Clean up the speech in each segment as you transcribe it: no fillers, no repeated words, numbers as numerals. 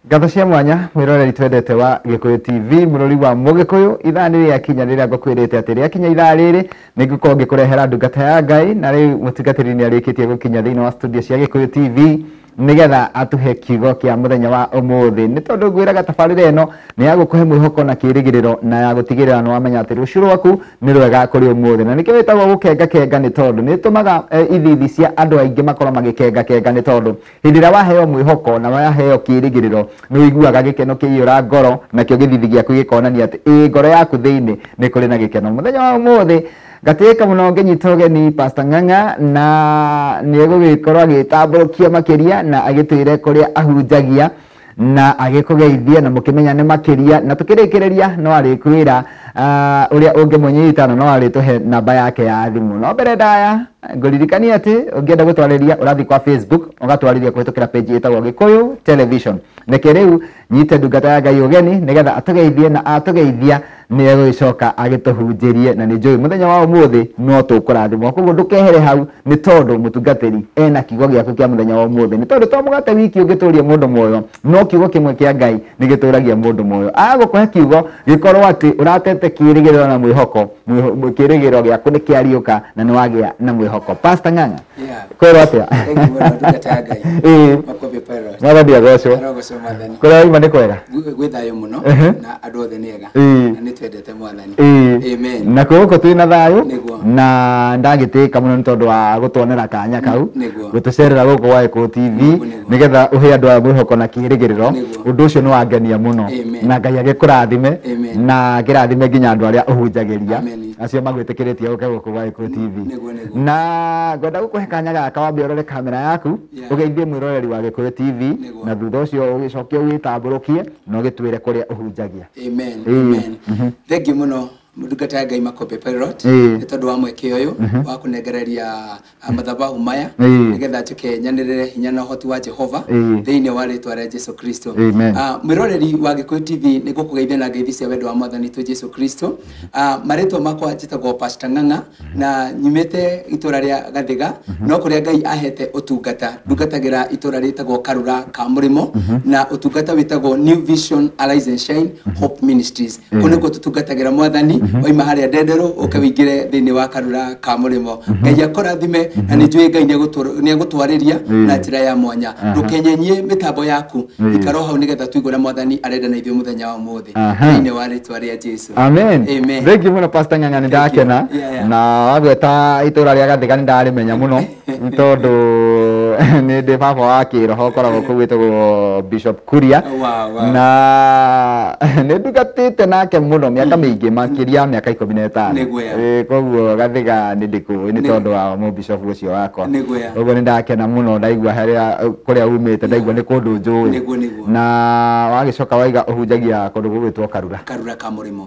Ngatho cia mwanya mwiroreri twendete wa Gikuyu TV murori wa Mugikuyu ithaa ni rĩakinya rĩrĩa ngũkwĩrĩte atĩ rĩakinya ithaa rĩrĩ nĩngũkorwo ngĩkũrehera ndungata ya Ngai na rĩu mũtungatĩri nĩ arĩkĩtie gũkinya thĩinĩ wa studio cia Gikuyu TV nigetha atuhe kiugo kia muthenya wa umuthi ni tondu ngwiraga tabarĩra ĩno nĩ ya gũkũhe mwĩhoko na kĩrĩgĩrĩro na ya gũtigĩrĩra nĩ wamenya atĩ rũciũ rwaku nĩ rwega kũrĩ ũmũthĩ na nĩkĩo wĩtagwo gũkenga kenga nĩ tondũ nĩ ĩtũmaga ithithi cia andũ aingĩ makorwo magĩkenga kenga nĩ tondũ hĩndĩ ĩrĩa waheo mwĩhoko na waheo kĩrĩgĩrĩro nĩ ũiguaga gĩkeno kĩiyũra ngoro nakĩo gĩthithi gĩaku gĩkonania atĩ ĩ ngoro yaku thĩinĩ nĩ kũrĩ na gĩkeno mũthenya wa ũmũthĩ gatĩka muno nginyita ũgeni Pastor Ng'ang'a na nĩ egũgĩkorwo agĩtambũrũkia makĩria na agĩtwĩre kũrĩa ahunjagia na agĩkũgeithie na mũkĩmenyane makĩria na tũkĩrĩkĩrĩria no arĩkwĩra ũrĩa ũngĩmũnyita na no arĩtũhe namba yake ya thimũ. No mbere ndaya ngũririkanie atĩ ũngĩenda gũtwarĩria ũrathiĩ kwa Facebook ũgatwarĩria kũhĩtũkĩra page ĩtagwo Gĩkũyũ Television. Reke rĩu nyite ndungata ya Ngai ũgeni nĩgetha atũgeithie na atũgeithia nĩ egũgĩcoka agĩtũhunjĩrie na nĩ njũĩ mũthenya wa ũmũthĩ no tũkũrathimwo. Koguo ndũkehere hau nĩ tondũ mũtungatĩri ena kiugo gĩaku kĩa mũthenya wa ũmũthĩ nĩ tondũ to mũgate wiki ũngĩtũria mũndũ muoyo no kiugo kĩmwe kĩa Ngai nĩ gĩtũragia mũndũ muoyo. Agũkũhe kiugo gĩkorwo atĩ ũratete kĩrĩgĩrĩro na mwĩhoko, kĩrĩgĩrĩro gĩaku nĩ kĩariũka na nĩ wagĩa na mwĩhoko. Pastor Ng'ang'a, kwĩrwo atĩa? Mwathani agocwo. Kũrĩa wauma nĩ kwega? Gwĩ thayũ mũno na andũ othe nĩ ega na nĩ twendete Mwathani. Amen. Na gũkũ twĩ na thayũ na ndagĩtĩka mũno nĩ tondũ wa gũtuonera kanya kau gũtũcerera gũkũ gwa Gĩkũyũ TV nĩgetha ũhe andũ aya mwĩhoko na kĩrĩgĩrĩro. Ũndũ ũcio nĩ wangenia mũno na Ngai agĩkũrathime na akĩrathime nginya andũ arĩa ũhunjagĩria acio magwĩtĩkĩrĩtie ũke gũkũ gwa Gĩkũyũ TV. Na ngwenda gũkũhe kanya gaka wambe ũrore kamera yaku ũgeithie mwĩroreri wa Gĩkũyũ TV na thutha ũcio ũgĩcoke ũgĩtambũrũkie na ũgĩtwĩre kũrĩa ũhunjagia. Amen. Amen. Thank you mũno ndungata ya Ngai Makombe Pilot nĩ tondũ wa mweke ũyũ wa kũnengereria mathabahu maya nĩgetha njũke nyanĩrĩre hinya na ũhoti wa Jehova thĩinĩ wa rĩtwa rĩa Jesu Kristo. Mwĩroreri wa Gĩkũyũ TV nĩ ngũkũgeithia na ngeithi cia wendo wa Mwathani witũ Jesu Kristo. Marĩtwa makwa njĩtagwo Pastor Ng'ang'a na nyumĩte itũra rĩa Gathiga no kũrĩa Ngai ahete ũtungata ndungatagĩra itũra rĩtagwo Karura ka Mũrĩmo na ũtungata wĩtagwo New Vision Arise and Shine Hope Ministries. Kũu nĩkuo tũtungatagĩra Mwathani waima harĩa Ndenderũ ũke wĩingĩre thĩinĩ wa Karura ka Mũrĩmo. Ngai akũrathime na nĩ njũĩ Ngai nĩ egũtwarĩria na njĩra ya mwanya. Ndũkenyenyie mĩtambo yaku ikara hau nĩgetha tũigue ũrĩa Mwathani arenda na ithuĩ mũthenya wa ũmũthĩ thĩinĩ wa rĩtwa rĩa Jesu. Amen. Thank you mũno Pastor Ng'ang'a, nĩ ndakena na wagweta itũra rĩa Gathiga nĩ ndarĩmenya mũno nĩ tondũ nĩ ndĩ baba wa kĩroho ũkoragwo kũu wĩtagwo Bishop Kuria na nĩ ndungatĩte nake mũno mĩaka mĩingĩ makĩria mĩaka 15. Koguo Gathiga nĩ ndĩkũĩ nĩ tondũ wa mũbishop ũcio wakwa. Ũguo nĩ ndakena mũno ndaigua harĩa kũrĩa umĩte ndaigua nĩ kũndũ njũĩ na wagĩcoka waiga ũhunjagia kũndũ gũgwĩtwo Karura. Karura ka Mũrĩmo.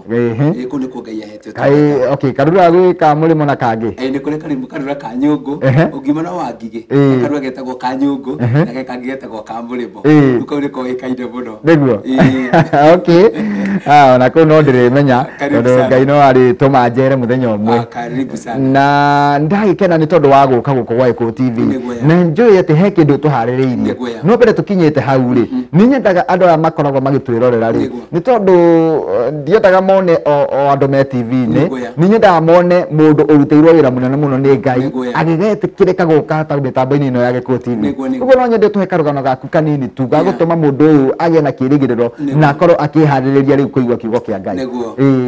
Kũu nĩkuo Ngai ahete ũtungata. Okay, Karura gwĩ ka Mũrĩmo na kangĩ. Nĩ kũrĩ Karura ka Nyũngũ ũngiuma na wa Ngigĩ Karura getagwo ka Nyũngũ na ge kangĩ getagwo ka Mũrĩmo. Rĩu kau nĩko wĩkaine mũno. Nĩguo. Okay. Ona kũu no ndĩrĩmenya tondũ Ngai no arĩtũma njere mũthenya ũmwe. Na ndagĩkena nĩ tondũ wa gũka gũkũ gwa Gĩkũyũ TV na njũĩ atĩ he kĩndũ tũharĩrĩirie no mbere tũkinyĩte hau rĩ nĩ nyendaga andũ aya makoragwo magĩtwĩrorera rĩ nĩ tondũ ndiendaga mone o andũ me TV-inĩ nĩ nyendaga mone mũndũ ũrutĩirwo wĩra mũnene mũno nĩ Ngai agĩgetĩkĩrĩka gũka ta mĩtambo-inĩ ĩno ya Gĩkũyũ TV. Ũguo no nyende tũhe karũgano gaku kanini tu ga gũtũma mũndũ ũyũ agĩe na kĩrĩgĩrĩro na akorwo akĩharĩrĩria rĩu kũigua kiugo kĩa Ngai.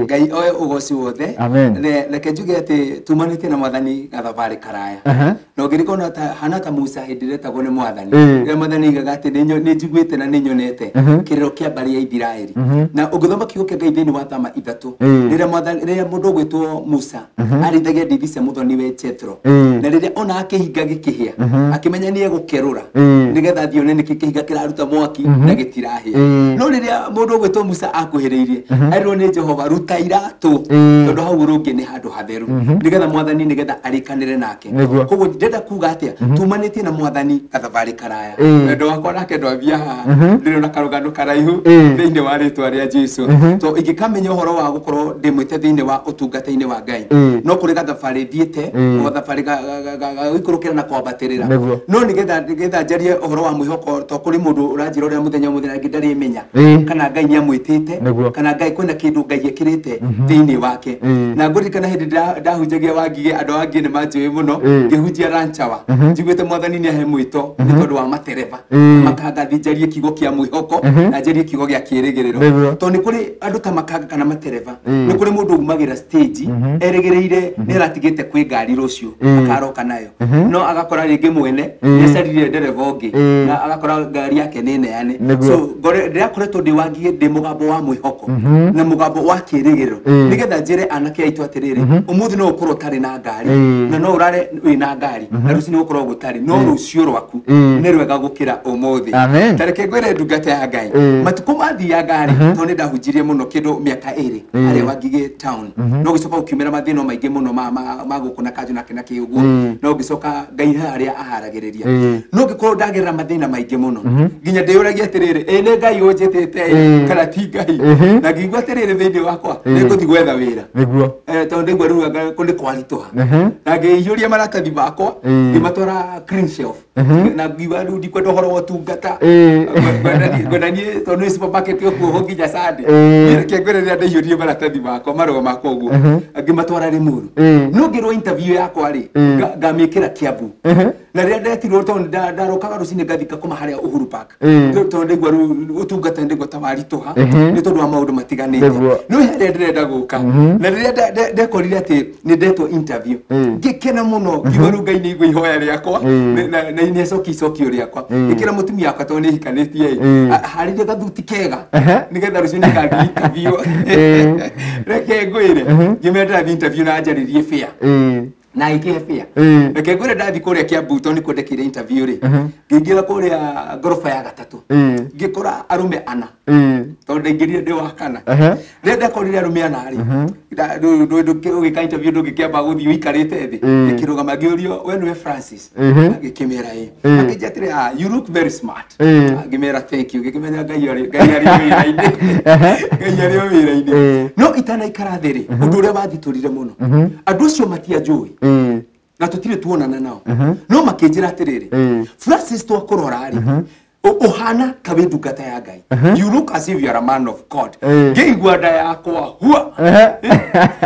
Ngai oe ũgoci wothe. Reke njuge atĩ tumanĩtie na Mwathani gathabarĩ karaya na ũngĩrikona ta hana ta Musa hĩndĩ ĩrĩa etagwo nĩ Mwathani rĩrĩa Mwathani aigaga atĩ nĩ njiguĩte na nĩ nyonete kĩrĩro kĩa mbarĩ ya Ithiraeli na ũngĩthoma kiugo kĩa Ngai thĩinĩ wa Thama 3 rĩrĩa Mwathani rĩrĩa mũndũ ũgwĩtwo Musa arĩithagia ndĩithi cia mũthoni we Jethro na rĩrĩa ona akĩhinga gĩkĩhĩa akĩmenya nĩ egũkerũra nĩgetha athiĩ one nĩkĩ kĩhinga kĩraruta mwaki na gĩtirahĩa no rĩrĩa mũndũ ũgwĩtwo Musa akuhĩrĩirie Amũkuhĩrĩirie arirwo nĩ Jehova ruta iratũ tondũ hau rũngĩ nĩ handũ hatheru nĩgetha mwathani nĩgetha arĩkanĩre nake. Koguo ndĩrenda kuga atĩa tumanĩtie na mwathani gathabarĩ karaya wendo wakwa nake ndwambia haha ndĩrona karũgano karaihu thĩinĩ wa rĩtwa rĩa Jesu. To ingĩkamenya ũhoro wa gũkorwo ndĩmwĩte thĩinĩ wa ũtungata-inĩ wa Ngai no kũrĩ gathabarĩ thiĩte o gathabarĩ ga gũikũrũkĩra na kwambatĩrĩra no nĩgetha njarie ũhoro wa mwĩhoko to kũrĩ mũndũ ũranjĩra ũrĩa mũthenya mũthenya angĩ ndarĩmenya kana Ngai nĩamwĩtĩte kana Ngai kwĩna kĩndũ Ngai ekĩrĩte thĩinĩ wake. Na ngũririkana hĩndĩ ndahunjagia Wangigĩ andũ a Wangigĩ nĩ manjũĩ mũno ngĩhunjia Ranchawa njiguĩte mwathani nĩahe mwĩto nĩ tondũ wa matereba makanga njarie kiugo kĩa mwĩhoko na njarie kiugo gĩa kĩĩrĩgĩrĩro tondũ nĩ kũrĩ andũ ta makanga kana matereba nĩ kũrĩ mũndũ umagĩra stage erĩgĩrĩire nĩ aratigĩte kwĩ ngari rũciũ akaroka nayo no agakora rĩngĩ mwene nĩacaririe ndereba ũngĩ na agakora ngari yake nĩ neane. So ndĩrakoretwo ndĩ Wangigĩ ndĩ mũgambo wa mwĩhoko na mũgambo wa kĩĩrĩgĩrĩro nĩgetha njĩre anake aitũ atĩrĩrĩ ũmũthĩ no ũkorwo ũtarĩ na ngari na no ũrare wĩna ngari na rũciũ nĩ ũkorwo gũtarĩ no rũciũ rwaku nĩ rwega gũkĩra ũmũthĩ. Ta reke ngwĩre ndungata ya Ngai matukũ mathiaga rĩ tondũ nĩ ndahunjirie mũno kĩndũ mĩaka ĩrĩ harĩa Wangigĩ town no gĩcoka gũkiumĩra mathĩna maingĩ mũno ma gũkũ na kanjũ nake na kĩ ũguo no ngĩcoka Ngai harĩa aharagĩrĩria no ngĩkorwo ndagerera mathĩna maingĩ mũno nginya ndĩyũragia atĩrĩrĩ ĩ nĩ Ngai ũnjĩtĩte kana ti Ngai na ngĩigua atĩrĩrĩ thĩinĩ wakwa nĩ ngũthiĩ gwetha wĩra tondũ ndaigua rĩu nĩ kwaritũha na ngĩiyũria maratathi makwa ngĩmatwara clean shelf na ngiuga rĩu ndikwenda ũhoro wa ũtungata ngwenda niĩ tondũ nĩ supermarket ũkuo nginya Sunday reke ngwĩre rĩrĩa ndaiyũririe maratathi makwa marũa makwa ũguo ngĩmatwara Limuru no ngĩrwo interview yakwa rĩ ngamĩkĩra Kiambu na rĩrĩa ndetirwo tondũ ndarokaga rũcinĩ ngathiĩ ngakoma harĩa Uhuru Park tondũ ndaigua rĩu ũtungata ndaigua ta waritũha nĩ tondũ wa maũndũ matiganĩte no harĩa ndĩrenda gũka na rĩrĩa ndekorire atĩ nĩ ndetwo interview ngĩkena mũno ngiuga rĩu Ngai nĩ aigua ihoya rĩakwa na nĩ acokia icokio rĩakwa ngĩkĩra mũtumia wakwa tondũ nĩ hikanĩtie harĩrie gathuti kega nĩgetha rũciũ nĩngathiĩ interview reke ngwĩre ngĩmera ndĩrathiĩ interview na njarĩrie fare na ikĩhe fare reke ngwĩre ndathiĩ kũrĩa Kiambu tondũ nĩkuo ndekire interview rĩ ngĩingĩra kũrĩa ngoroba ya gatatũ ngĩkora arũme ana tondũ ndaingĩrire ndĩ wa kana rĩrĩa ndakorire arũme ana rĩ ũgĩka interview ndũngĩkĩamba gũthiĩ ũikarĩte thĩ ngĩkĩrũgama ngĩũrio we nĩwe Francis ngĩkĩmera ĩ akĩnjĩra atĩrĩ you look very smart ngĩmera thank you ngĩkĩmenya Ngai arĩ wĩra-inĩ Ngai arĩ wĩra-inĩ no itanaikara thĩ rĩ ũndũ ũrĩa wathitũrire mũno andũ acio matianjũĩ na tũtirĩ tuonana nao no makĩnjĩra atĩrĩrĩ Francis twakũrora rĩ ũhana ta wĩ ndungata ya Ngai you look as if you are a man of God ngĩigua nda yakwa hua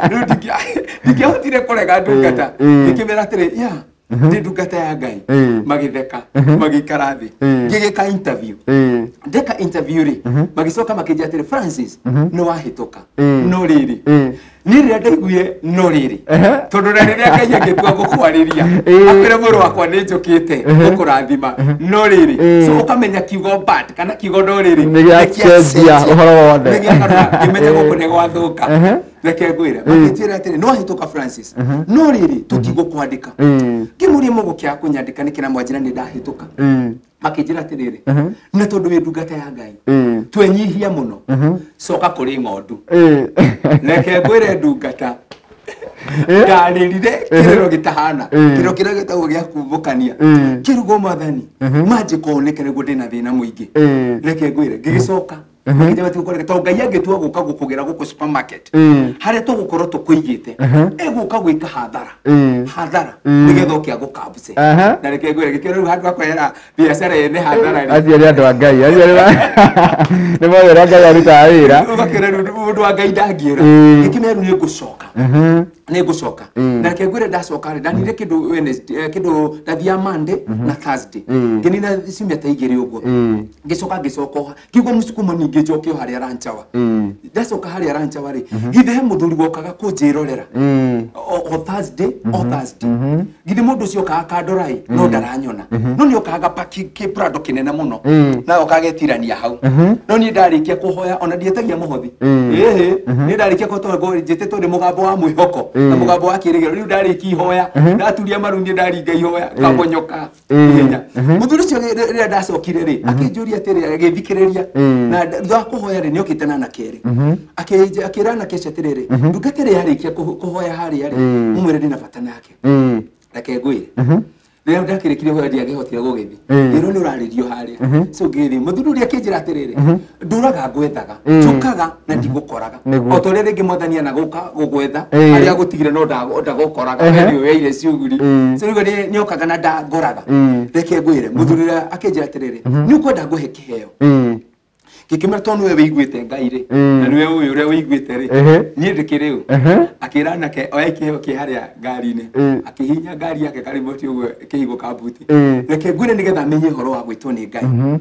rĩu ndingĩahotire kũrega ndungata ngĩkĩmera atĩrĩ ya ndĩ ndungata ya Ngai magĩtheka magĩikara thĩ ngĩgĩka interview ndeka interview rĩ magĩcoka makĩnjĩra atĩrĩ Francis nĩ wahĩtũka no rĩrĩ niĩ rĩrĩa ndaiguire no rĩrĩ tondũ na rĩrĩa Ngai angĩtua gũkwarĩria akwĩre mũrũ wakwa nĩ njũkĩte gũkũrathima no rĩrĩ so ũkamenya kiugo but kana kiugo no rĩrĩ nĩgĩacenjia ũhoro wothe ngĩmenya gũkũ nĩ gwathũka reke ngwĩre makĩnjĩra atĩrĩ nĩ wahĩtũka Francis no rĩrĩ tũtigũkwandĩka ngĩmũria mũgũkĩaga kũnyandĩka nĩkĩ na mwanjĩra nĩ ndahĩtũka makĩnjĩra atĩrĩrĩ na tondũ wĩ ndungata ya Ngai twenyihia mũno coka kũrĩ ng'ondu reke ngwĩre ndungata ndarĩrire kĩrĩro gĩtahana kĩrĩro kĩrĩa gĩtagwo gĩa kumbũkania kĩrugo mwathani manjĩka oneke nĩguo ndĩna thĩna mũingĩ reke ngwĩre ngĩgĩcoka tondũ Ngai angĩtua gũka gũkũgĩra gũkũ supermarket harĩa tũgũkorwo tũkũigĩte egũka gwĩka hathara hathara nĩgetha ũke agũkabuse na reke ngwĩre gĩkĩro rĩu handũ hakwehera biacara ene hathara rĩ acio nĩ andũ a Ngai acio nĩ moĩ ũrĩa Ngai arutaga wĩra ũgakĩra rĩu mũndũ wa Ngai ndangĩũra gĩkĩmera rĩu nĩngũcoka nĩngũcoka na reke ngwĩre ndacoka rĩ ndanire kĩndũ Wednesday kĩndũ ndathiaga Monday na Thursday ngĩnina ciumia ta igĩrĩ ũguo ngĩcoka ngĩcoka ngĩigua mũsukumo ningĩ njoke o harĩa Ranchawa ndacoka harĩa Ranchawa rĩ githĩ he mũthuri wokaga kũnjĩrorera o Thursday o Thursday githĩ mũndũ ũcio okaga kandora ĩ no ndaranyona no nĩ okaga paki kĩprado kĩnene mũno na okaga getirania hau no niĩ ndarĩkia kũhoya ona ndietagia mũhothi ĩhĩ niĩ ndarĩkia kũhoya njĩtĩtwo nĩ mũgambo wa mwĩhoko na mũgambo wa kĩĩrĩgĩrĩro rĩu ndarĩkia ihoya ndaturia maru niĩ ndaringa ihoya ngabonyoka ihenya mũthuri ũcio rĩrĩa ndacokire rĩ akĩnjũria atĩrĩ agĩthikĩrĩria na Thutha wa kũhoya rĩ nĩokĩte na anake erĩ. Akĩra anake acio atĩrĩrĩ, ndungata ĩrĩa yarĩkia kũhoya harĩa rĩ, mũmwĩre ndĩna bata nake. Reke ngwĩre. Rĩrĩa ndakĩrĩkirie kũhoya ndiangĩhotire gũgĩthiĩ. Ngĩrwo nĩ ũrarĩrio harĩa. So ngĩthiĩ. Mũthuri ũrĩa akĩnjĩra atĩrĩrĩ, ndũraga ngwethaga, njũkaga na ndigũkoraga. O ta ũrĩa rĩngĩ mwathani anagũka gũgwetha, harĩa agũtigire no ndagũkoraga, we nĩwe weire ciuguri. So rĩu nĩokaga na ndangoraga. Reke ngwĩre, mũthuri ũrĩa akĩnjĩra atĩrĩrĩ, nĩ ũkwenda ngũhe kĩheo. Gĩkĩmwĩra tondũ nĩwe wĩiguĩte Ngai rĩ, na nĩwe ũyũ ũrĩa wĩiguĩte rĩ, niĩ ndĩkĩrĩ ũ. Akĩra anake oya kĩheo kĩ harĩa ngari-inĩ. Akĩhihinya ngari yake karimoti ũguo kĩhingũka mbuti. Reke ngwĩre nĩgetha menye ũhoro wa gwĩtwo nĩ Ngai.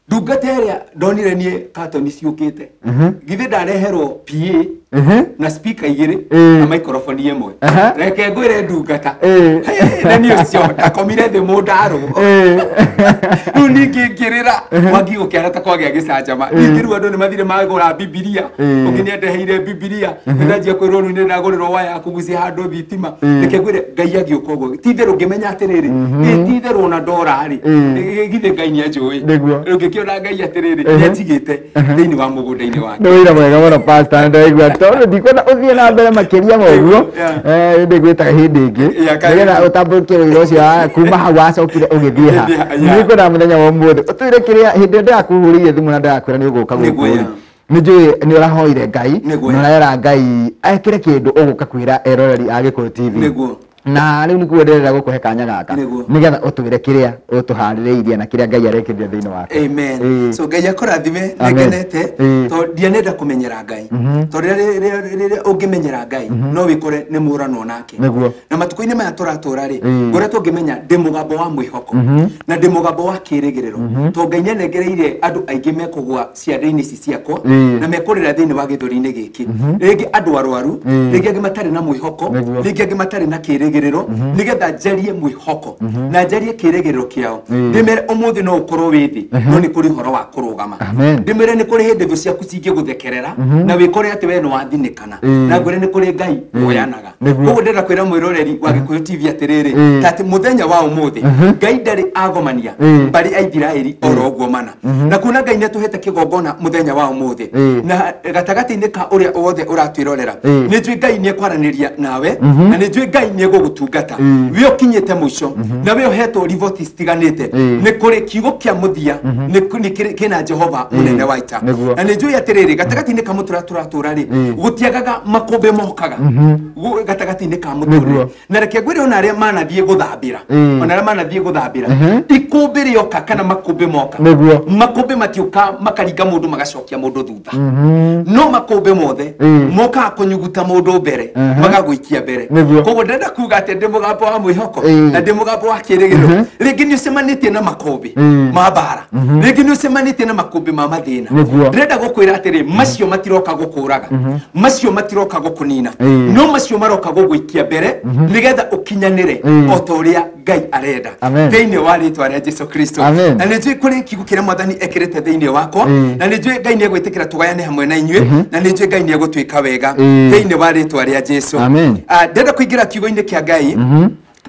Ndungata ĩrĩa ndonire niĩ katoni ciũkĩte. Githĩ ndareherwo PA na speaker igĩrĩ na microphone ĩmwe. Reke ngwĩre ndungata. Na niĩ ũcio ndakomire thĩ mũndarũ. Rĩu ningĩ ngĩrĩra mwangi gũkĩara ta kwagĩa gĩcanjama. Ningĩ rĩu andũ nĩ mathire magũra Bibilia. Ũngĩ nĩ andeheire Bibilia. Nĩ ndanjia kwĩrwo rĩu nĩ ndagũrĩrwo waya ya kũgucia handũ thitima. Reke ngwĩre Ngai agĩũka ũguo. Ti itherũ ngĩmenya atĩrĩrĩ, ĩ ti itherũ ona ndora rĩ, githĩ Ngai nĩ anjũĩ. Rĩu ngĩkĩona Ngai atĩrĩrĩ, nĩ anjigĩte thĩinĩ wa mũgũnda-inĩ wake. Nĩ wĩra mwega mũno pastor, nĩ ndaigua tondũ ndikwenda ũthiĩ na mbere makĩria ma ũguo. Ndĩgwĩtaga hĩndĩ ĩngĩ nĩgetha ũtambũrũkie wĩra ũcio wa kuma hau wacokire ũgĩthiĩ ha. Nĩngwenda mũthenya wa ũmũthĩ ũtwĩre kĩrĩa hĩndĩ ĩrĩa ndĩrakũhũrĩire thimũ na ndĩrakwĩra nĩ ũgũka gũkũ rĩ. Nĩ njũĩ nĩ ũrahoire Ngai na ũrera Ngai ekĩre kĩndũ ũgũka kwĩra eroreri a Gĩkũyũ TV. Na rĩu nĩkuo ndĩrenda gũkũhe kanya gaka nĩgetha ũtwĩre kĩrĩa ũtũharĩrĩirie na kĩrĩa Ngai arekĩrire thĩinĩ waku. Amen. So Ngai akũrathime, nĩngenete tondũ ndianenda kũmenyera Ngai. Tondũ rĩrĩa ũngĩmenyera Ngai no wĩkore nĩ mũranwo nake. Na matukũ-inĩ maya tũratũra rĩ, ngoretwo ngĩmenya ndĩ mũgambo wa mwĩhoko na ndĩ mũgambo wa kĩĩrĩgĩrĩro. Tondũ Ngai nĩanengereire andũ aingĩ mekũgũa ciande-inĩ ici ciakwa na mekũrĩra thĩinĩ wa gĩthũri-inĩ gĩkĩ. Rĩngĩ andũ arwaru, rĩngĩ angĩ matarĩ na mwĩhoko, rĩngĩ angĩ matarĩ na kĩĩrĩgĩrĩro, nĩgetha njarie mwĩhoko na njarie kĩĩrĩgĩrĩro kĩao. Ndĩmere ũmũthĩ no ũkorwo wĩ thĩ, no nĩ kũrĩ ũhoro wa kũrũgama. Ndĩmere nĩ kũrĩ hĩndĩ thũ ciaku cingĩgũthekerera na wĩkore atĩ we nĩ wathinĩkana, na ngwĩre nĩ kũrĩ Ngai woyanaga. Koguo ndĩrenda kwĩra mwĩroreri wa Gĩkũyũ TV atĩrĩrĩ, ta atĩ mũthenya wa ũmũthĩ Ngai ndarĩ agomania mbarĩ a Ithiraeli oro ũguo mana. Na kuona Ngai nĩatũhete kĩgongona mũthenya wa ũmũthĩ na gatagatĩ-inĩ ka ũrĩa wothe ũratwĩrorera, nĩ njũĩ Ngai nĩekwaranĩria nawe na nĩ njũĩ Ngai nĩegũgũtungata. We ũkinyĩte mũico na we ũhetwo riboti citiganĩte, nĩ kũrĩ kiugo kĩa mũthia kĩna Jehova mũnene wa ita. Na nĩ njũĩ atĩrĩrĩ, gatagatĩ-inĩ ka mũtũrĩre tũratũra rĩ, gũtiagaga makũmbĩ mokaga gatagatĩ-inĩ ka mũtũrĩre. Na reke ngwĩre ona arĩa manathiĩ gũthambĩra, ona arĩa manathiĩ gũthambĩra, ikũmbĩ rĩoka kana makũmbĩ moka, makũmbĩ matiũka makaringa mũndũ magacokia mũndũ thutha. No makũmbĩ mothe mokaga kũnyuguta mũndũ mbere, magagũikia mbere. Koguo ndĩrenda kuga atĩ ndĩ mũgambo wa mwĩhoko na ndĩ mũgambo wa kĩĩrĩgĩrĩro. Rĩngĩ nĩ ũcemanĩtie na makũmbĩ ma mbara, rĩngĩ nĩ ũcemanĩtie na makũmbĩ ma mathĩna. Ndĩrenda gũkwĩra atĩrĩ, macio matiroka gũkũraga, macio matiroka gũkũnina, no macio maroka gũgũikia mbere nĩgetha ũkinyanĩre o ta ũrĩa Ngai arenda thĩinĩ wa rĩtwa rĩa Jesu Kristo. Na nĩ njũĩ kũrĩ kiugo kĩrĩa mwathani ekĩrĩte thĩinĩ wakwa, na nĩ njũĩ Ngai nĩegwĩtĩkĩra tũgayane hamwe na inyuĩ, na nĩ njũĩ Ngai nĩegũtwĩka wega thĩinĩ wa rĩtwa rĩa Jesu. Ndĩrenda kũingĩra kiugo-inĩ kĩa Ngai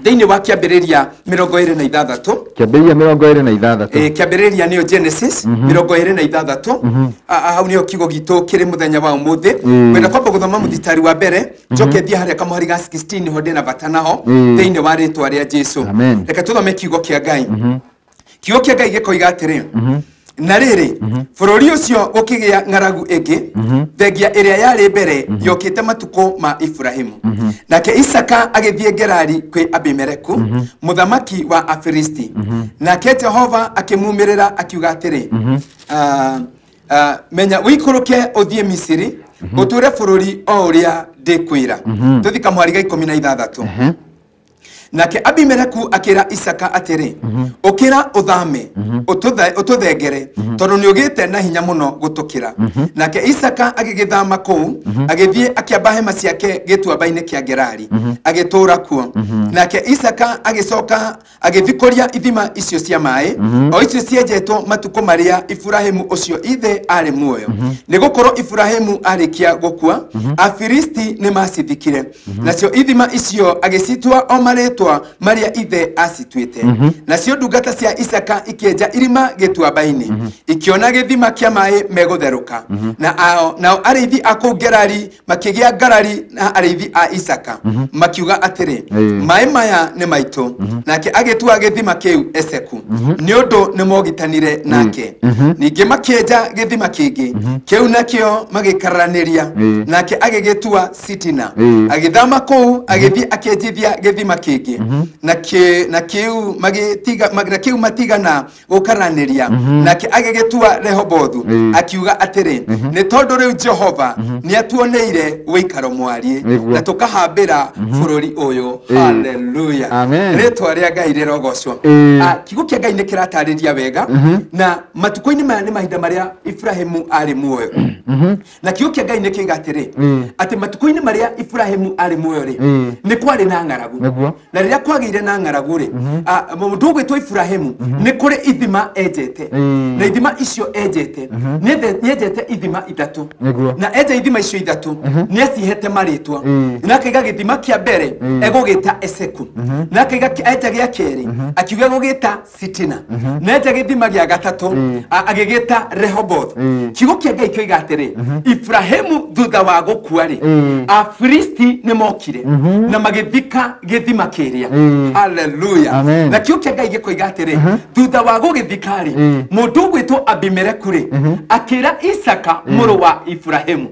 thĩinĩ wa kĩambĩrĩria 26. Kĩambĩrĩria 26. Kĩambĩrĩria nĩyo Genesis 26. Hau nĩho kiugo gitũ kĩrĩ mũthenya wa ũmũthĩ. Ngwenda kwamba gũthoma mũthitari wa mbere, njoke thiĩ harĩa kamũhari ga 16 nĩho ndĩna bata naho thĩinĩ wa rĩtwa rĩa Jesu. Reke tũthome kiugo kĩa Ngai. Kiugo kĩa Ngai gĩkoiga atĩrĩ, na rĩrĩ, bũrũri ũcio gũkĩgĩa ng'aragu ĩngĩ, thengia ĩrĩa yarĩ mbere yokĩte matukũ ma Iburahĩmu. Nake Isaka agĩthiĩ Gerari kwĩ Abimeleku, mũthamaki wa Afilisti. Nake Jehova akĩmumĩrĩra akiuga atĩrĩ, menya ũikũrũke ũthiĩ Misiri, ũtũũre bũrũri o ũrĩa ndĩkwĩra. Tũthiĩ kamũhari ga 16. Nake Abimeleku akĩra Isaka atĩrĩ, ũkĩra ũthame, ũtũthengere, tondũ nĩũgĩte na hinya mũno gũtũkĩra. Nake Isaka agĩgĩthama kũu, agĩthiĩ akĩamba hema ciake gĩtuamba-inĩ kĩa Gerari, agĩtũũra kuo. Nake Isaka agĩcoka agĩthikũria ithima icio cia maĩ, o icio cienjetwo matukũ marĩa Iburahĩmu ũcio ithe arĩ muoyo. Nĩgũkorwo Iburahĩmu arĩkia gũkua, Afilisti nĩmacithikire. Nacio ithima icio agĩcitua o marĩtwa marĩtwa marĩa ithe acituĩte. Nacio ndungata cia Isaka ikĩenja irima gĩtuamba-inĩ, ikĩona gĩthima kĩa maĩ megũtherũka. Nao arĩithi a kũu Gerari makĩgĩa ngarari na arĩithi a Isaka, makiuga atĩrĩ, maĩ maya nĩ maitũ. Nake agĩtua gĩthima kĩu Eseku, nĩ ũndũ nĩmogitanire nake. Ningĩ makĩenja gĩthima kĩngĩ, kĩu nakĩo magĩkararanĩria, nake agĩgĩtua Sitina. Agĩthama kũu agĩthiĩ akĩenjithia gĩthima kĩngĩ, na kĩu matigana gũkaranĩria, nake agĩgĩtua Rehobothu, akiuga atĩrĩ, nĩ tondũ rĩu Jehova nĩatuoneire ũikaro mwariĩ, na tũkahambĩra bũrũri ũyũ. Haleluya. Rĩtwa rĩa Ngai rĩrogocwo. Kiugo kĩa Ngai nĩ kĩratarĩria wega, na matukũ-inĩ maya nĩ mahinda marĩa Ibrahimu arĩ muoyo. Na kiugo kĩa Ngai nĩ kĩiga atĩrĩ, atĩ matukũ-inĩ marĩa Ibrahimu arĩ muoyo rĩ, nĩ kwarĩ na ng'aragu. Na rĩrĩa kwagĩire na ng'aragu rĩ, mũndũ ũgwĩtwo Ibrahimu nĩ kũrĩ ithima enjete. Na ithima icio enjete, nĩ enjete ithima ithatũ. Na enja ithima icio ithatũ, nĩ acihete marĩtwa. Na akaiga gĩthima kĩa mbere egũgĩta Eseku. Na akaiga enja gĩa kerĩ akiuga egũgĩta Sitina. Na enja gĩthima gĩa gatatũ agĩgĩta Rehoboth. Kiugo kĩa Ngai kĩoiga atĩrĩ, Ibrahimu thutha wa gũkua rĩ, Afilisti nĩ mokire na magĩthika gĩthima kĩrĩa. Haleluya. Na kiugo kĩa Ngai gĩkoiga atĩrĩ, thutha wa gũgĩthika rĩ, mũndũ ũgwĩtwo Abimeleku rĩ, akĩra Isaka mũrũ wa Ibrahimu,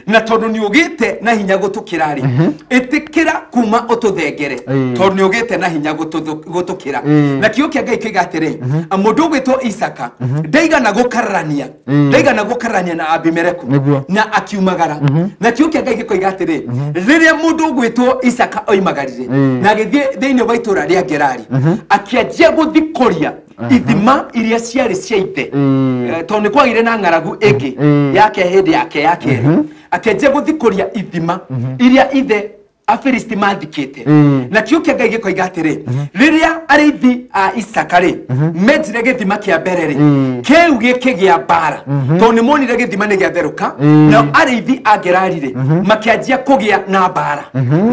na tondũ nĩ ũgĩte na hinya gũtũkĩra rĩ, ĩtĩkĩra kuma ũtũthengere, tondũ nĩ ũgĩte na hinya gũtũkĩra. Na kiugo kĩa Ngai kĩoiga atĩrĩ, mũndũ ũgwĩtwo Isaka ndaigana gũkararania, ndaigana gũkararania na Abimeleku, na akiumagara. Na kiugo kĩa Ngai gĩkoiga atĩrĩ, rĩrĩa mũndũ ũgwĩtwo Isaka oimagarire na agĩthiĩ thĩinĩ wa itũũra rĩa Gerari, akĩanjia gũthikũria ithima iria ciarĩ cia ithe, tondũ nĩ kwagĩire na ng'aragu ĩngĩ yake hĩndĩ yake ya kerĩ, akĩanjia gũthikũria ithima iria ithe Afilisti mathikĩte. Na kiugo kĩa Ngai gĩkoiga atĩrĩ, rĩrĩa arĩithi a Isaka rĩ menjire gĩthima kĩa mbere rĩ, kĩu gĩkĩgĩa mbara, tondũ nĩ monire gĩthima nĩ gĩatherũka. Nao arĩithi a Gerari rĩ makĩanjia kũgĩa na mbara,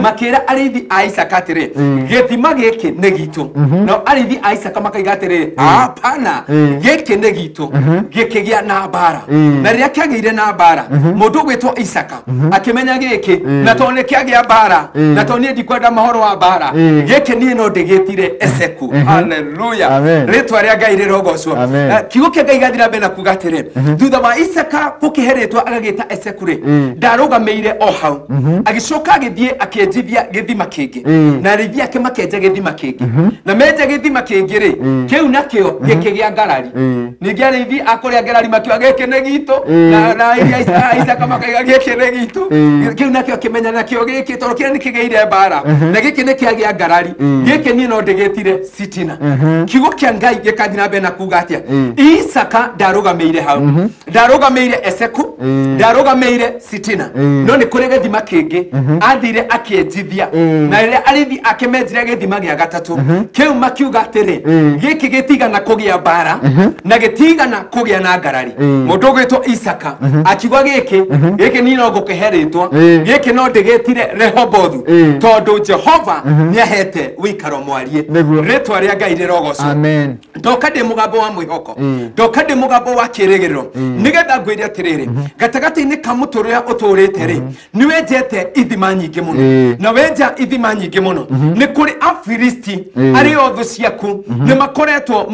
makĩra arĩithi a Isaka atĩrĩ, gĩthima gĩkĩ nĩ gitũ. Nao arĩithi a Isaka makaiga atĩrĩ, hapana, gĩkĩ nĩ gitũ. Gĩkĩgĩa na mbara. Na rĩrĩa kĩagĩire na mbara, mũndũ ũgwĩtwo Isaka akĩmenya gĩkĩ, na tondũ nĩ kĩagĩa mbara, na tondũ niĩ ndikwenda mahoro wa mbara, gĩkĩ niĩ no ndĩgĩtire Eseku. Haleluya. Rĩtwa rĩa Ngai rĩrogocwo. Kiugo kĩa Ngai gĩgathiĩ na mbere na kuga atĩrĩ, thutha wa Isaka gũkĩhe rĩtwa agagĩta Eseku rĩ, ndarũgamĩire o hau, agĩcoka agĩthiĩ akĩenjithia gĩthima kĩngĩ, na arĩithi ake makĩenja gĩthima kĩngĩ, na menja gĩthima kĩngĩ rĩ, kĩu nakĩo gĩkĩgĩa ngarari. Ningĩ arĩithi a kũrĩa Gerari makiuga gĩkĩ nĩ gitũ, na arĩithi a Isaka makaiga gĩkĩ nĩ gitũ. Kĩu nakĩo kĩmenya nakĩo gĩkĩ, tondũ kĩrĩa nĩ kĩgĩire mbara, na gĩkĩ nĩ kĩagĩa ngarari, gĩkĩ niĩ no ndĩgĩtire Sitina. Kiugo kĩa Ngai gĩkathiĩ na mbere na kuga atĩa, Isaka ndarũgamĩire hau, ndarũgamĩire Eseku, ndarũgamĩire Sitina, no nĩ kũrĩ gĩthima kĩngĩ athire akĩenjithia. Na rĩrĩa arĩithi ake menjire gĩthima gĩa gatatũ, kĩu makiuga atĩrĩ, gĩkĩ gĩtigana kũgĩa mbara na gĩtigana kũgĩa na ngarari. Mũndũ ũgwĩtwo Isaka akiuga gĩkĩ, gĩkĩ niĩ no ngũkĩhe rĩtwa, gĩkĩ no ndĩgĩtire Rehobothu, tondũ Jehova nĩahete ũikaro mwariĩ. Rĩtwa rĩa Ngai rĩrogocwo. Ndoka ndĩ mũgambo wa mwĩhoko, ndoka ndĩ mũgambo wa kĩĩrĩgĩrĩro, nĩgetha ngwĩre atĩrĩrĩ, gatagatĩ-inĩ ka mũtũrĩre ũtũrĩte rĩ, nĩ wenjete ithima nyingĩ mũno, na wenja ithima nyingĩ mũno, nĩ kũrĩ Afilisti arĩa thũ ciaku nĩ makoretwo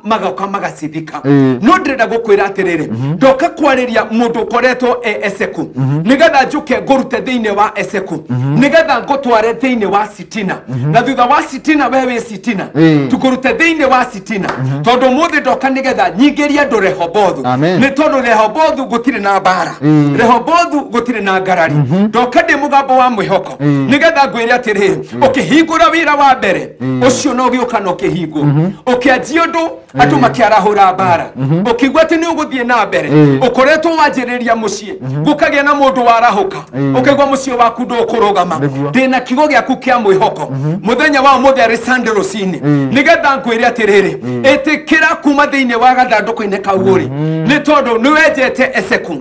magoka magacithika. No ndĩrenda gũkwĩra atĩrĩrĩ, ndoka kwarĩria mũndũ ũkoretwo e Eseku, nĩgetha njũke ngũrute thĩinĩ wa Eseku, nĩgetha ngũtware thĩinĩ wa Sitina, na thutha wa Sitina we wĩ Sitina, tũkũrute thĩinĩ wa Sitina, tondũ ũmũthĩ ndoka nĩgetha nyingĩrie andũ Rehobothu. Nĩ tondũ Rehobothu gũtirĩ na mbara, Rehobothu gũtirĩ na ngarari. Ndoka ndĩ mũgambo wa mwĩhoko, nĩgetha ngwĩre atĩrĩrĩ, ũkĩhingũra wĩra wa mbere ũcio no ũgĩũka na ũkĩhingwo, ũkĩanjia ũndũ andũ makĩarahũra mbara, ũkĩigua atĩ nĩ ũgũthiĩ na mbere, ũkoretwo wanjĩrĩria mũciĩ, gũkagĩa na mũndũ warahũka, ũkaigua mũciĩ waku ndũkũrũgama. kũrũgama ndĩna kiugo gĩaku kĩa mwĩhoko mũthenya wa ũmũthĩ arĩ Sunday rũcinĩ nĩgetha ngwĩre atĩrĩrĩ ĩtĩkĩra kuma thĩinĩ wa gathandũkũ-inĩ kau ũrĩ nĩ tondũ nĩwenjete Eseku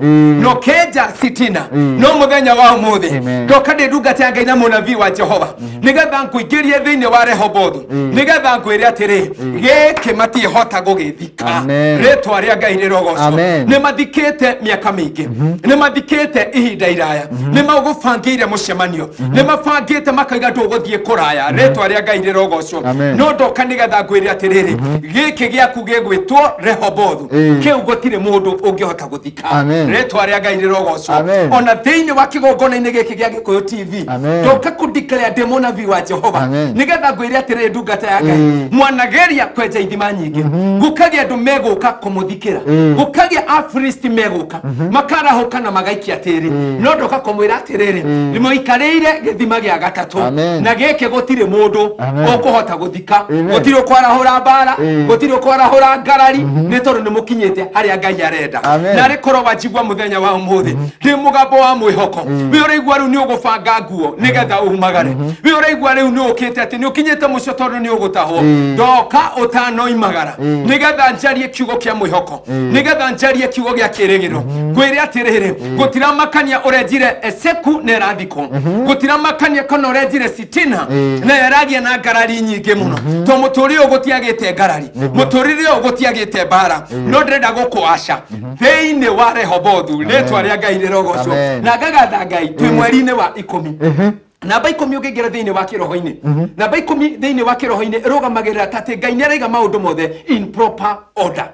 na ũkenja Sitina no mũthenya wa ũmũthĩ ndoka ndĩ ndungata ya Ngai na mũnabii wa Jehova nĩgetha ngũingĩrie thĩinĩ wa Rehobothu nĩgetha ngwĩre atĩrĩ gĩkĩ matiĩhota gũgĩthika rĩtwa rĩa Ngai rĩrogocwo nĩ mathikĩte mĩaka mĩingĩ nĩ mathikĩte ihinda iraya nĩ magũbangĩire mũcemanio nĩ mabangĩte makaiga ndũgũthiĩ kũraya rĩtwa rĩa Ngai rĩrogocwo no ndoka nĩgetha ngwĩre atĩrĩrĩ gĩkĩ gĩaku gĩgwĩtwo Rehobothu kĩu gũtirĩ mũndũ ũngĩhota gũthika rĩtwa rĩa Ngai rĩrogocwo ona thĩinĩ wa kĩgongona-inĩ gĩkĩ gĩa Gĩkũyũ TV ndoka kũdeclare ndĩ mũnabii wa Jehova nĩgetha ngwĩre atĩrĩrĩ ndungata ya Ngai mwanageria kwenja ithima nyingĩ gũkagĩa andũ megũka kũmũthikĩra gũkagĩa Afilisti megũka makarahũka na magaikia tĩri no ndoka kũmwĩra atĩrĩrĩ nĩmũikarĩire gĩthima gĩa gatatũ na gĩkĩ gũtirĩ mũndũ ũkũhota gũthika gũtirĩ ũkwarahũra mbara gũtirĩ ũkwarahũra ngarari nĩ tondũ nĩmũkinyĩte harĩa Ngai arenda na arĩ korwo wanjigua mũthenya wa ũmũthĩ ndĩ mũgambo wa mwĩhoko wĩ ũraigua rĩu nĩ ũgũbanga nguo nĩgetha umagare wĩ ũraigua rĩu nĩ ũkĩte atĩ nĩ ũkinyĩte mũico tondũ nĩ ũgũtahwo ndoka ũtanoimagara nĩgetha njarie kiugo kĩa mwĩhoko nĩgetha njarie kiugo gĩa kĩrĩgĩrĩro ngwĩre atĩrĩrĩ gũtiramakania ũrenjire Eseku na ĩrathikwo gũtiramakania kana ũrenjire Sitina na ĩragia na ngarari nyingĩ mũno to mũtũrĩre ũyũ gũtiagĩte ngarari mũtũrĩre ũyũ gũtiagĩte mbara no ndĩrenda gũkũaca thĩinĩ wa Rehobothu rĩtwa rĩa Ngai rĩrogocwo na ngagatha Ngai twĩ mweri-inĩ wa 10 namba 10 ũngĩingĩra thĩinĩ wa kĩroho-inĩ namba 10 thĩinĩ wa kĩroho-inĩ ĩrũgamagĩrĩra atĩ Ngai nĩaraiga maũndũ mothe in proper order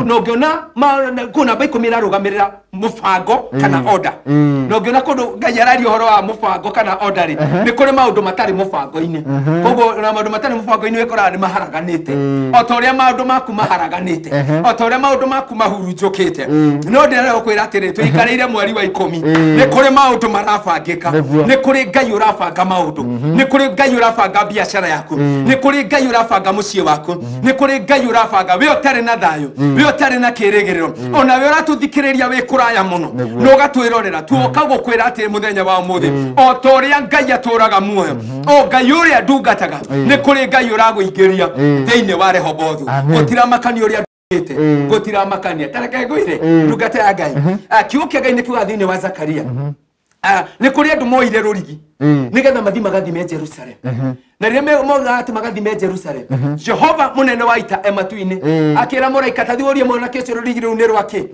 na ũngĩona kũ namba 10 ĩrarũgamĩrĩra mũbango kana order na ũngĩona kũndũ Ngai araria ũhoro wa mũbango kana order rĩ nĩ kũrĩ maũndũ matarĩ mũbango-inĩ koguo na maũndũ matarĩ mũbango-inĩ wĩkoraga nĩ maharaganĩte o ta ũrĩa maũndũ maku maharaganĩte o ta ũrĩa maũndũ maku mahurunjũkĩte no ndĩrenda gũkwĩra atĩrĩ tũikarĩire mweri wa 10 nĩ kũrĩ maũndũ marabangĩka nĩ kũrĩ Ngai ũrabanga maũndũ nĩ kũrĩ Ngai ũrabanga biacara yaku nĩ kũrĩ Ngai ũrabanga mũciĩ waku nĩ kũrĩ Ngai ũrabanga we ũtarĩ na thayũ we ũtarĩ na kĩrĩgĩrĩro ona we ũratũthikĩrĩria wĩ kũraya mũno na ũgatwĩrorera tuoka gũkwĩra atĩ mũthenya wa ũmũthĩ o ta ũrĩa Ngai atũraga muoyo o Ngai ũrĩa ndungataga nĩ kũrĩ Ngai ũragũingĩria thĩinĩ wa Rehobothu gũtiramakania ũrĩa gũtiramakania tareke ngwĩre ndungata ya Ngai kiugo kĩa Ngai nĩ kiugaga thĩinĩ wa Zakaria nĩ kũrĩ andũ moire rũrigi nĩgetha mathiĩ magathime Jerusalem na rĩrĩa moigaga atĩ magathime Jerusalem Jehova mũnene wa ita e matu-inĩ akĩra mũraika ta thiĩ ũrie mwanake ũcio rũrigi rũu nĩ rwakĩ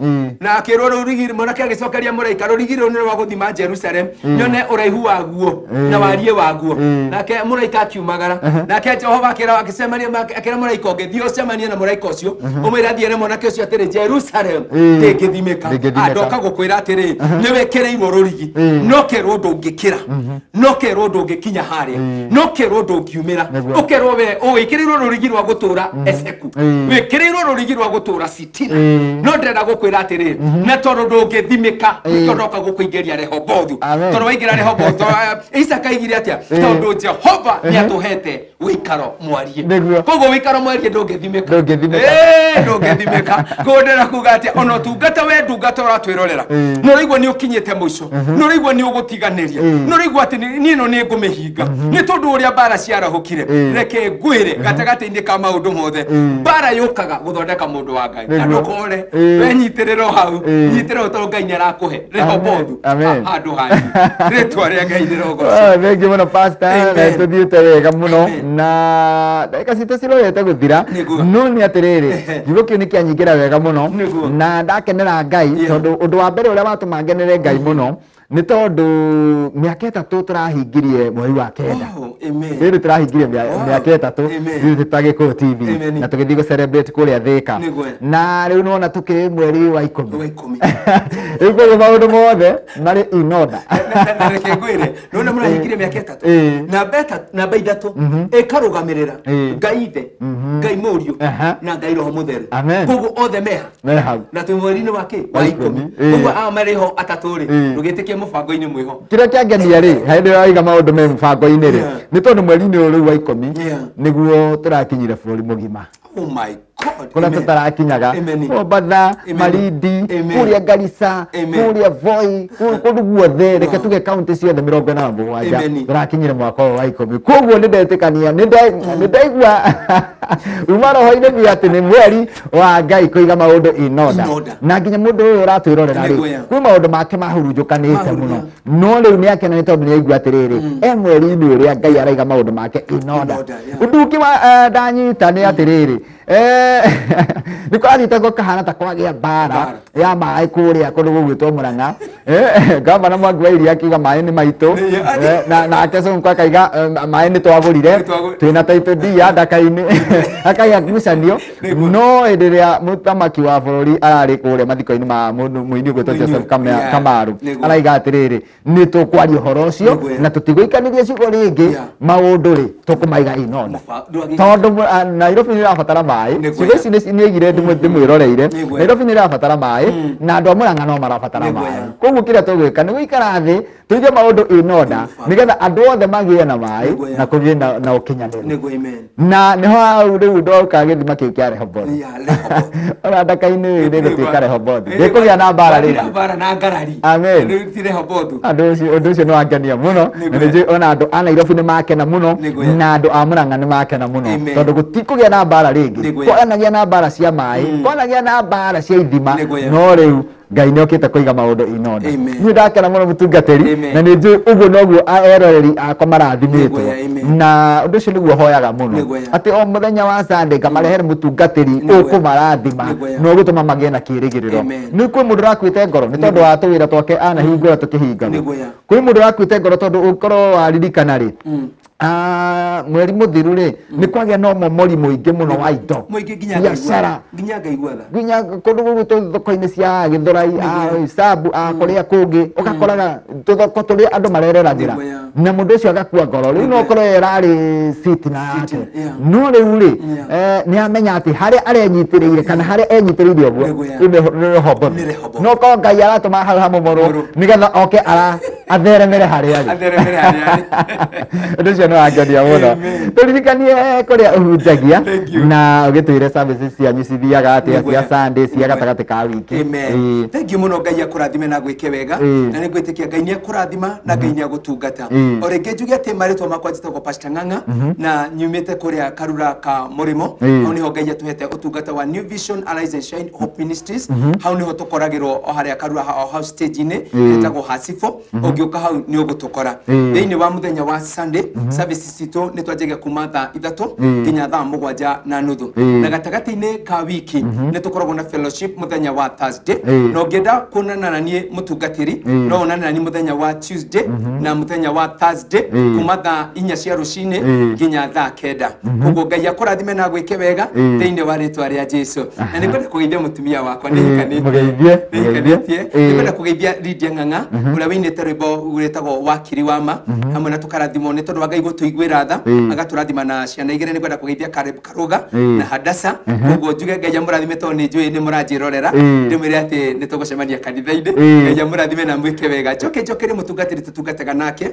na akĩrwo rũrigi mwanake agĩcokeria mũraika rũrigi rũu nĩ rwa gũthima Jerusalem nyone ũraihu waguo na wariĩ waguo nake mũraika akiumagara nake Jehova akĩra agĩcemania akĩra mũraika ũngĩ thiĩ ũcemanie na mũraika ũcio ũmwĩre athiĩ ere mwanake ũcio atĩrĩ Jerusalem ndĩngĩthimĩka ndoka gũkwĩra atĩrĩ nĩ wĩkĩrĩirwo rũrigi no kerwo ndũngĩkĩra no kerwo ndũngĩkinya harĩa no kerwo ndũngiumĩra ũkerwo we wĩkĩrĩirwo rũrigi rwa gũtũra Eseku wĩkĩrĩirwo rũrigi rwa gũtũra Sitina no ndĩrenda gũkwĩra atĩrĩ na tondũ ndũngĩthimĩka nĩkĩo ndoka gũkũingĩria Rehobothu tondũ waingĩra Rehobothu Isaka aigire atĩa tondũ Jehova nĩatũhete wĩikaro mwariĩ koguo wĩikaro mwariĩ ndũngĩthimĩka ndũngĩthimĩka koguo ndĩrenda kuga atĩa ona ũtungata we ndungata ũratwĩrorera nĩ ũraigua nĩ ũkinyĩte mũico nĩ ũraigua nĩ ũgũtiganĩria nĩ ũraigua atĩ niĩ ĩno nĩ ngũmĩhinga nĩ tondũ ũrĩa mbara ciarahũkire reke ngwĩre gatagatĩ-inĩ ka maũndũ mothe mbara yũkaga gũthondeka mũndũ wa Ngai na ndũkore we nyitĩrĩra hau nyitĩrĩra tondũ Ngai nĩarakũhe Rehobothu handũ hanyu rĩtwa rĩa Ngai rĩrogocwo thengiũ mũno pastor na tũthiĩte wega mũno na ndagĩka citũ cirorete gũthira no nĩ atĩrĩrĩ kiugo kĩu nĩ kĩanyingĩra wega mũno na ndakenera Ngai tondũ ũndũ wa mbere ũrĩa watũma ngenere Ngai mũno nĩ tondũ mĩaka 3 tũrahingirie mweri wa 9 rĩrĩ tũrahingirie mĩaka 3 ithuĩ ta Gĩkũyũ TV na tũgĩthiĩ gũ celebrate kũrĩa Thĩka na rĩu nĩwona tũkĩrĩ mweri wa 10 rĩu koguo maũndũ mothe marĩ in order na reke ngwĩre nĩwona mũrahingirie mĩaka 3 namba 3 ĩkarũgamĩrĩra Ngai Ithe Ngai Mũriũ na Ngai Roho Mũtheru koguo othe meha na twĩ mweri-inĩ wa kĩ wa 10 koguo aya marĩ ho atatũ rĩ ndũgĩtĩkie mũbango-inĩ mwĩho kĩrĩa kĩangenia rĩ hĩndĩ ĩrĩa waiga maũndũ me mũbango-inĩ rĩ nĩ tondũ mweri-inĩ ũyũ rĩu wa 10 nĩguo tũrakinyire bũrũri mũgima Oh my God. Kũrĩa tũtarakinyaga Mombatha, Malindi, kũrĩa Garissa, kũrĩa Voi, kũndũ guothe, reke tuge kaunti ciothe 47 tũrakinyire mwaka ũyũ wa 10. Koguo nĩ ndetĩkania, nĩ ndaigua uma roho-inĩ biũ atĩ nĩ mweri wa Ngai kũiga maũndũ in order. Na nginya mũndũ ũyũ ũratwĩrorera rĩ, kwĩ maũndũ make mahurunjũkanĩte mũno, no rĩu nĩ akena nĩ tondũ nĩ aigua atĩrĩrĩ, e mweri-inĩ ũrĩa Ngai araiga maũndũ make in order. Ũndũ ũngĩ wa ndanyita nĩ atĩrĩrĩ, nĩ kũrathiĩte gũkahana ta kwagĩa mbara ya maĩ kũrĩa kũndũ gũgwĩtwo Murang'a. Gavana Mwangi wa Iria akiuga maĩ nĩ maitũ, nake Sonko akaiga maĩ nĩ twagũrire, twĩna title deed ya ndaka-inĩ, akaiga ngucanio. No hĩndĩ ĩrĩa mũthamaki wa bũrũri ararĩ kũrĩa mathiko-inĩ ma mũini ũgwĩtwo Joseph Kamaru, araiga atĩrĩrĩ, nĩ tũkwaria ũhoro ũcio na tũtigũikanĩria ciugo rĩngĩ, maũndũ rĩ tũkũmaiga in order, tondũ Nairobi nĩ ĩrabatara maĩ. Ciugo ici nĩ aigire ndĩmwĩroreire, Nairobi nĩ ĩrabatara maĩ na andũ a Murang'a no marabatara maĩ. Koguo kĩrĩa tũgwĩka nĩ gũikara thĩ tũige maũndũ in order nĩgetha andũ othe magĩe na maĩ na kũgĩe na ũkinyanĩru. Na nĩho hau rĩu ndoka gĩthima kĩu kĩa Rehoboth. Ona ndaka-inĩ nĩ gũtuĩka Rehoboth, ndĩkũgĩa na mbara rĩngĩ. Amen. Ũndũ ũcio nĩ wangenia mũno, na nĩ njũĩ ona andũ a Nairobi nĩ makena mũno na andũ a Murang'a nĩ makena mũno, tondũ gũtikũgĩa na mbara rĩngĩ. Kwanagĩa na mbara cia maĩ, kwanagĩa na mbara cia ithima, no rĩu Ngai nĩ okĩte kũiga maũndũ in order. Niĩ ndakena mũno mũtungatĩri, na nĩ njũĩ ũguo noguo eroreri akwa marathimĩtwo, na ũndũ ũcio nĩguo hoyaga mũno, atĩ o mũthenya wa Sunday ngamarehere mũtungatĩri ũkũmarathima na ũgũtũma magĩe na kĩĩrĩgĩrĩro. Nĩ kwĩ mũndũ ũrakuĩte ngoro nĩ tondũ wa tũwĩra twake anahingũra tũkĩhingagwo. Kwĩ mũndũ ũrakuĩte ngoro tondũ ũkorwo waririkana rĩ, mweri mũthiru rĩ, nĩ kwagĩa na ũmomori mũingĩ mũno wa indo, biacara, nginya kũndũ gũgwĩtwo thoko-inĩ cia Gĩthũrai, Isambu, kũrĩa kũngĩ, ũgakoraga tũthoko tũrĩa andũ marereragĩra, na mũndũ ũcio agakua ngoro. Rĩu no ũkorwo ĩrarĩ city na yake, no rĩu rĩ nĩ amenya atĩ harĩa arenyitĩrĩire kana harĩa enyitĩrĩire ũguo nĩ Rehoboth. No korwo Ngai aratũma hau hamomorwo nĩgetha oke atheremere harĩa arĩ. Ũndũ ũcio nĩ wangenia mũno. Tũririkanie kũrĩa ũhunjagia na ũgĩtwĩre services cianyu cithiaga atĩa cia Sunday, cia gatagatĩ ka wiki. Thank you mũno, Ngai akũrathime na gwĩke wega, na nĩ ngwĩtĩkia Ngai nĩ akũrathima na Ngai nĩ agũtungata. O rĩngĩ njuge atĩ marĩtwa makwa njĩtagwo Pastor Ng'ang'a na nyumĩte kũrĩa Karura ka Mũrĩmo. Hau nĩho Ngai atũhete ũtungata wa New Vision Arise and Shine Hope Ministries. Hau nĩho tũkoragĩrwo o harĩa Karura o hau stage-inĩ ĩtagwo Hasifo. Ũngĩũka hau nĩ ũgũtũkora. Thĩinĩ wa mũthenya wa Sunday services citũ nĩ twanjagia kuma thaa 3 nginya thaa 7:30, na gatagatĩ-inĩ ka wiki nĩ tũkoragwo na fellowship mũthenya wa Thursday. Na ũngĩenda kuonana na niĩ mũtungatĩri, no onane na niĩ mũthenya wa Tuesday na mũthenya wa Thursday kuma thaa 4 cia rũcinĩ nginya thaa 9. Koguo Ngai akũrathime na gwĩke wega thĩinĩ wa rĩtwa rĩa Jesu. Na nĩ ngwenda kũgeithia mũtumia wakwa, nĩ hikanĩtie, nĩ ngwenda kũgeithia Lydia Ng'ang'a ũrĩa wĩinĩte rwĩmbo rwĩtagwo Wakiri wa Ma, hamwe na tũkarathimwo nĩ tondũ wa Ngai gũtũiguĩra tha, agatũrathima na ciana igĩrĩ. Nĩ ngwenda kũgeithia Caleb Karuga na Hadasa. Koguo njuge Ngai amũrathime tondũ nĩ njũĩ nĩ mũranjĩrorera, ndĩmwĩre atĩ nĩ tũgũcemania kanitha-inĩ. Ngai amũrathime na mwĩke wega. Njoke njokere mũtungatĩri tũtungataga nake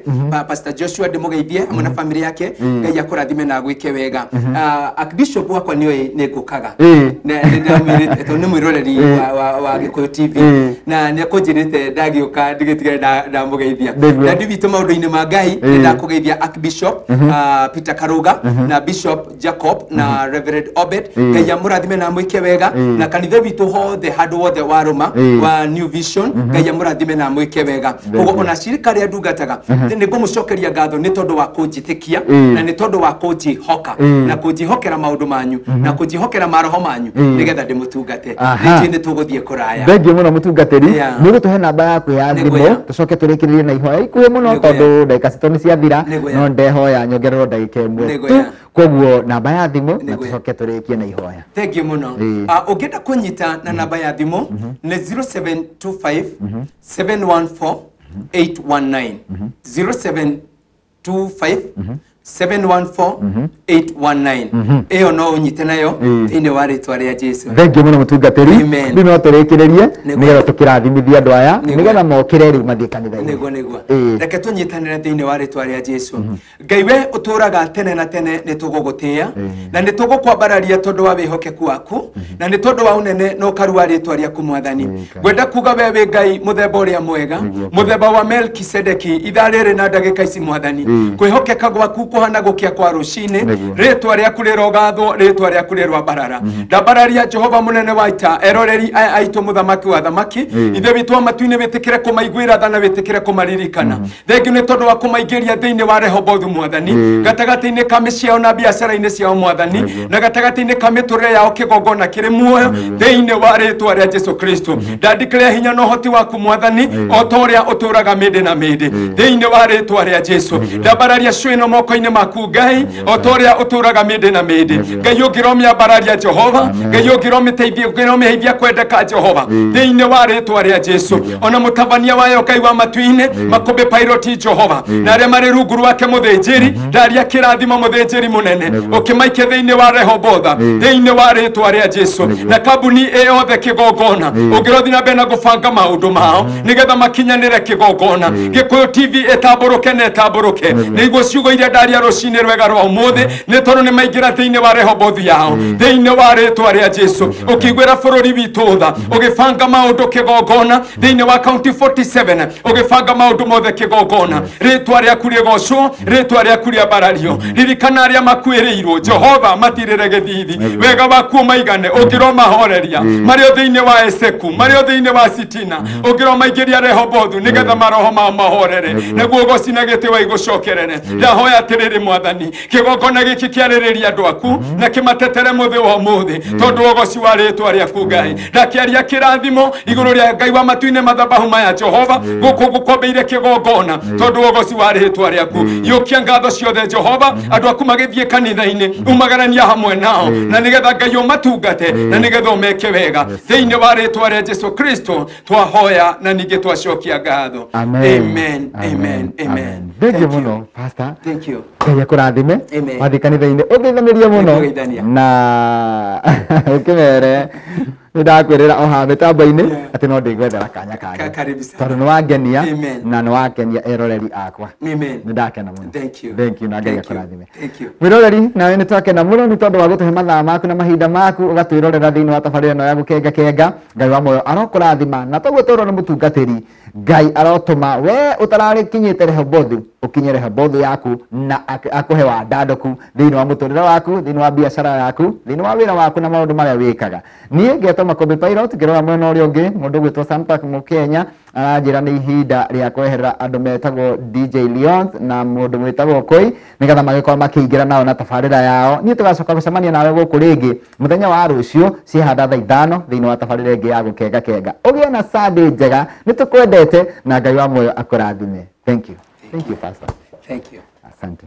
Pastor Joshua, ndĩmũgeithie hamwe na family yake. Ngai akũrathime na gwĩke wega. Archbishop wakwa nĩoĩ nĩ ngũkaga, na nĩ tondũ nĩ mwĩroreri wa Gĩkũyũ TV, na nĩ akũnjĩrĩte ndagĩũka ndigĩtigare ndamũgeithia. Na ndĩ witũ maũndũ-inĩ ma Ngai nĩ ndakũgeithia Archbishop Peter Karuga na Bishop Jacob na Reverend Obed. Ngai amũrathime na mwĩke wega, na kanitha witũ hothe handũ wothe wa Roma wa New Vision, Ngai amũrathime na mwĩke wega. Koguo ona cirika rĩa ndungataga nĩ ngũmũcokeria ngatho nĩ tondũ wa kũnjĩtĩkia na nĩ tondũ wa kũnjĩhoka na kũnjĩhokera maũndũ manyu na kũnjĩhokera maroho manyu nĩgetha ndĩmũtungate. Nĩnjũĩ nĩ tũgũthiĩ kũraya. Thank you mũno mũtungatĩri. Nĩ ũgũtũhe namba yaku ya thimũ tũcoke tũrĩkĩrĩrie na ihoya ikuhĩ mũno tondũ ndagĩka citũ nĩ ciathira, no ndehoya nyongererwo ndagĩka ĩmwe tu. Koguo namba ya thimũ na tũcoke tũrĩkie na ihoya. Thank you mũno. Ũngĩenda kũnyita na namba ya thimũ nĩ 0725 714 819, 0725 714 819. Ĩyo no ũnyite nayo thĩinĩ wa rĩtwa rĩa Jesu. Thank you mũno mũtungatĩri. Rĩu no tũrĩkĩrĩrie nĩgetha tũkĩrathimithia andũ aya nĩgetha mokĩre rĩu mathiĩ kanitha-inĩ. Nĩguo nĩguo. Reke tũnyitanĩre thĩinĩ wa rĩtwa rĩa Jesu. Ngai we ũtũũraga tene na tene, nĩ tũgũgũtĩĩa na nĩ tũgũkwambararia tondũ wa wĩhokeku waku na nĩ tondũ wa ũnene na ũkaru wa rĩtwa rĩaku Mwathani. Ngwenda kuga we wĩ Ngai mũthemba ũrĩa mwega, mũthemba wa Melkisedeki, ithaa rĩrĩ na ndagĩka ici Mwathani. Kwĩhokeka gwaku kũhana gũkĩa kwa rũcinĩ, rĩtwa rĩaku rĩrogathwo, rĩtwa rĩaku rĩrwambarara. Ndambararia Jehova mũnene wa ita, eroreri aya aitũ mũthamaki wa thamaki, ithe witũ wa matu-inĩ, wĩtĩkĩre kũmaiguĩra tha na wĩtĩkĩre kũmaririkana. Thengiũ nĩ tondũ wa kũmaingĩria thĩinĩ wa Rehobothu Mwathani, gatagatĩ-inĩ ka mĩciĩ yao na biacara-inĩ ciao Mwathani, na gatagatĩ-inĩ ka mĩtũrĩre yao kĩgongona kĩrĩ muoyo thĩinĩ wa rĩtwa rĩa Jesu Kristo. Ndandikĩrĩa hinya na ũhoti waku Mwathani, o ta ũrĩa ũtũũraga mĩndĩ na mĩndĩ thĩinĩ wa rĩtwa rĩa Jesu. Ndambararia cũ ĩno moko-inĩ maku Ngai, o ta ũrĩa ũtũũraga mĩndĩ na mĩndĩ. Ngai ũngĩromĩambararia Jehova, Ngai ũngĩromĩteithia, ũngĩromĩheithia kwendeka Jehova thĩinĩ wa rĩtwa rĩa Jesu. Ona mũtabania wayo Ngai wa matu-inĩ, Makũmbĩ Pilot Jehova, na arĩa marĩ rungu rwake mũthĩnjĩri, ndaria kĩrathimo mũthĩnjĩri mũnene, ũkĩmaikie thĩinĩ wa Rehobotha thĩinĩ wa rĩtwa rĩa Jesu. Na kambuni ĩyothe kĩgongona, ũngĩrothi na mbere na gũbanga maũndũ mao nĩgetha makinyanĩre kĩgongona. Gĩkũyũ TV ĩtambũrũke na ĩtambũrũke, nĩguo ciugo iria ndaria rũcinĩ rwega rwa ũmũthĩ, nĩ tondũ nĩ maingĩra thĩinĩ wa Rehobothu yao thĩinĩ wa rĩtwa rĩa Jesu. Ũkĩiguĩra bũrũri witũ tha, ũgĩbanga maũndũ kĩgongona thĩinĩ wa county 47, ũgĩbanga maũndũ mothe kĩgongona. Rĩtwa rĩaku rĩgocwo, rĩtwa rĩaku rĩambarario. Ririkana arĩa makuĩrĩirwo Jehova, matirĩre gĩthithi, wega waku ũmaigane, ũngĩromahoreria marĩ o thĩinĩ wa Eseku, marĩ o thĩinĩ wa Sitina, ũngĩromaingĩria Rehobothu nĩgetha maroho mao mahorere, nĩguo ũgoci na gĩtĩ wa igũcokerere. Ndahoya atĩrĩrĩ Mwathani, kĩgongona gĩkĩ kĩarĩrĩria andũ aku na kĩmatetere mũthĩ wa ũmũthĩ tondũ ũgoci wa rĩtwa rĩaku Ngai. Ndakĩaria kĩrathimo igũrũ rĩa Ngai wa matu-inĩ mathabahu maya Jehova, gũkũ gũkombeire kĩgongona tondũ ũgoci wa rĩtwa rĩaku. Yũkia ngatho ciothe Jehova, andũ aku magĩthiĩ kanitha-inĩ, umagarania hamwe nao na nĩgetha Ngai ũmatungate na nĩgetha ũmeke wega thĩinĩ wa rĩtwa rĩa Jesu Kristo twahoya na ningĩ twacokia ngatho. Amen, amen, amen. Thank you mũno Pastor. Thank you. Ngai akũrathime. Wathiĩ kanitha-inĩ ũgeithanĩrie mũno na ũkĩmere nĩ ndakwĩrĩra o haha mĩtambo-inĩ atĩ no ndĩgwethera kanya kangĩ tondũ nĩ wangenia na nĩ wakenia eroreri akwa. Nĩ ndakena mũno. Thank you na Ngai akũrathime. Mwĩroreri nawe nĩ twakena mũno nĩ tondũ wa gũtũhe mathaa maku na mahinda maku ũgatwĩrorera thĩinĩ wa tabarĩra ĩno ya gũkenga kenga. Ngai wa muoyo arokũrathima na toguo twerwo nĩ mũtungatĩri, Ngai arotũma we ũtararĩkinyĩte Rehobothu ũkinye Rehobothu yaku na akũhe wandandũku thĩinĩ wa mũtũrĩre waku, thĩinĩ wa biacara yaku, thĩinĩ wa wĩra waku na maũndũ marĩa wĩkaga. Niĩ ngetwo Makũmbĩ Pilot, ngĩrora mwena ũrĩa ũngĩ mũndũ ũgwĩtwo Sampak Mũkenya aranjĩra nĩ ihinda rĩa kweherera andũ metagwo DJ Leon na mũndũ wĩtagwo Koi nĩgetha magĩkorwo makĩingĩra nao na tabarĩra yao. Niĩ tũgacoka gũcemania nawe gũkũ rĩngĩ mũthenya wa rũciũ ciĩhanda thaa 5 thĩinĩ wa tabarĩra ĩngĩ ya gũkenga kenga. Ũgĩe na Sunday njega, nĩ tũkwendete na Ngai wa muoyo akũrathime. Thank you. Thank you, Pastor. Thank you. Asante.